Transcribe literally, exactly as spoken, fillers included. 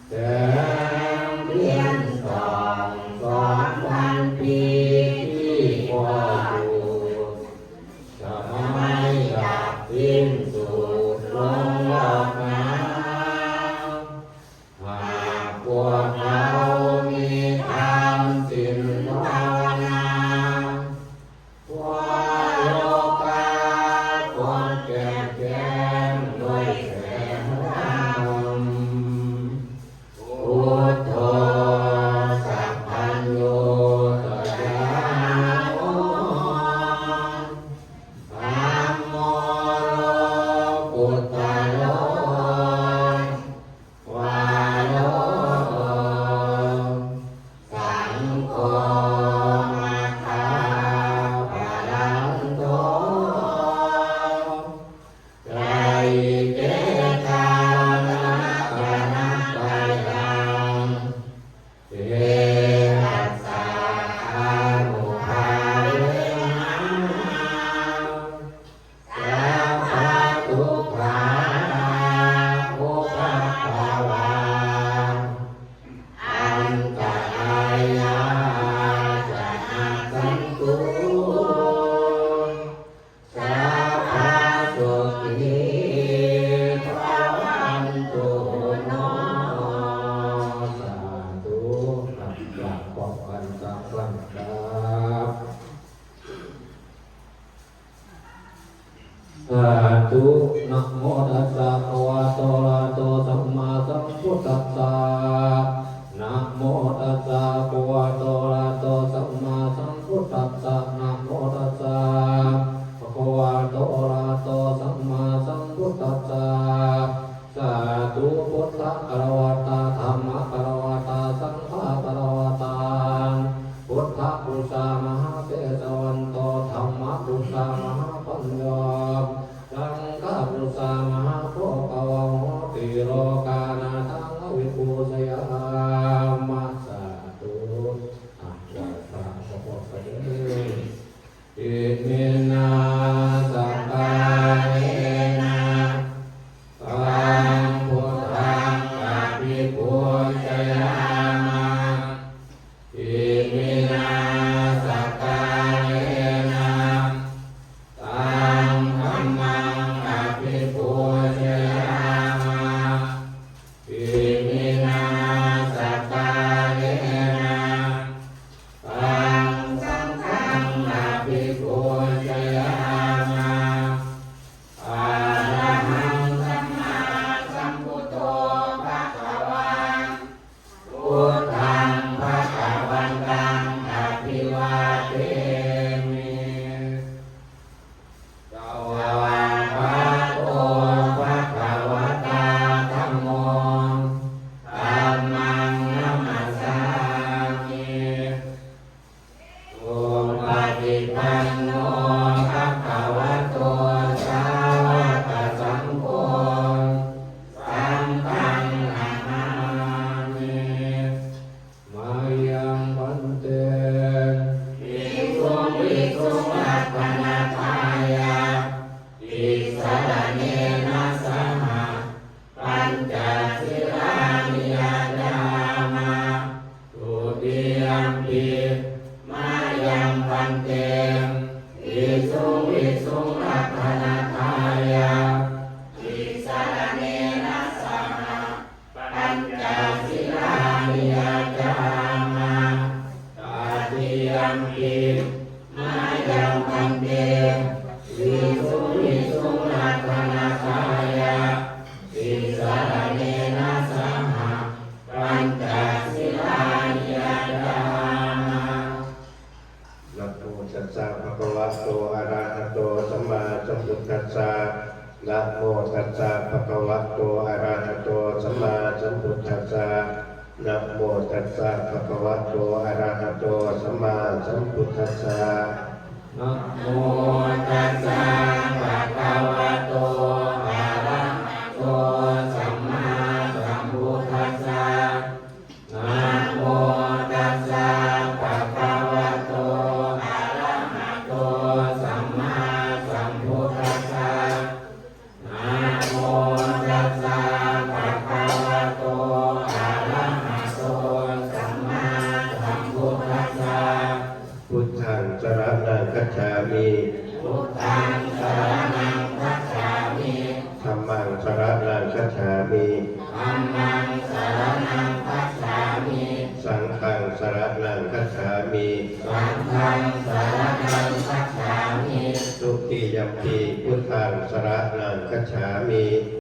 แสงเทียนส่องสองพันปีที่คอยอยู่ จะไม่ดับสิ้นสุดลงหรอกนะ หากพวกเรามีทานศีลภาวนา ความโลภะพ้นแจ่มแจ้งด้วยแสงธรรม Buddho sabbaññutañāṇo, dhammo lokuttaro varo, saṅgho maggaphalaṭṭho ca iketāna ratanattayaṃ, etassa ānubhāvena sabbadukkhā vūpaddavā antarāyā ca nassantu, sabbasotthī bhavantu no. สาธุ ครับ กราบพร้อมกัน สามครั้ง ครับ Sādhu. Namo tassa bhagavato arahato sammāsambuddhassa. Namo tassa bhagavato arahato sammāsambuddhassa. Namo tassa bhagavato arahato sammāsambuddhassa. Sādhu. Buddhagāravatā, dhammagāravatā, saṅghagāravatā. Buddhapūjā mahātejavanto, dhammapūjā mahāpañño, saṅghapūjā mahābhogavaho, trilokānathānaṃ abhipūjayāma. Sādhu. อ่ะ ไหว้พระขอพรไปเลย Iminā sakkārena taṃ buddhaṃ abhipūjayāma. Iminā sakkārena taṃ dhammaṃ abhipūjayāma. Iminā sakkārena taṃ saṅghaṃ abhipūjayāma. Arahaṃ sammāsambuddho bhagavā, buddhaṃ bhagavantaṃ abhivādemi. Svākkhāto bhagavatā dhammo, dhammaṃ namassāmi. Supaṭipanno bhagavato sāvakasaṅgho, saṅghaṃ namāmi. Mayaṃ bhante visuṃ visuṃ rakkhaṇatthāya tisaraṇena saha pañca sīlāni yācāma. Dutiyampi mayaṃ bhante visuṃ visuṃ rakkhaṇatthāya tisaraṇena saha pañca sīlāni yācāma. Tatiyampi mayaṃ bhante visuṃ visuṃ rakkhaṇatthāya tisaraṇena saha pañca sīlāni yācāma. Namo tassa bhagavato arahato sammāsambuddhassa. Namo tassa bhagavato arahato sammāsambuddhassa. Namo tassa bhagavato arahato sammāsambuddhassa. Namo tassa bhagavato arahato sammāsambuddhassa. Namo tassa bhagavato arahato sammāsambuddhassa. Namo tassa saraṇaṃ gacchāmi. Buddhaṃ saraṇaṃ gacchāmi. Dhammaṃ saraṇaṃ gacchāmi. Dhammaṃ saraṇaṃ gacchāmi. Saṅghaṃ saraṇaṃ gacchāmi. Saṅghaṃ saraṇaṃ gacchāmi. Dutiyampi buddhaṃ saraṇaṃ gacchāmi.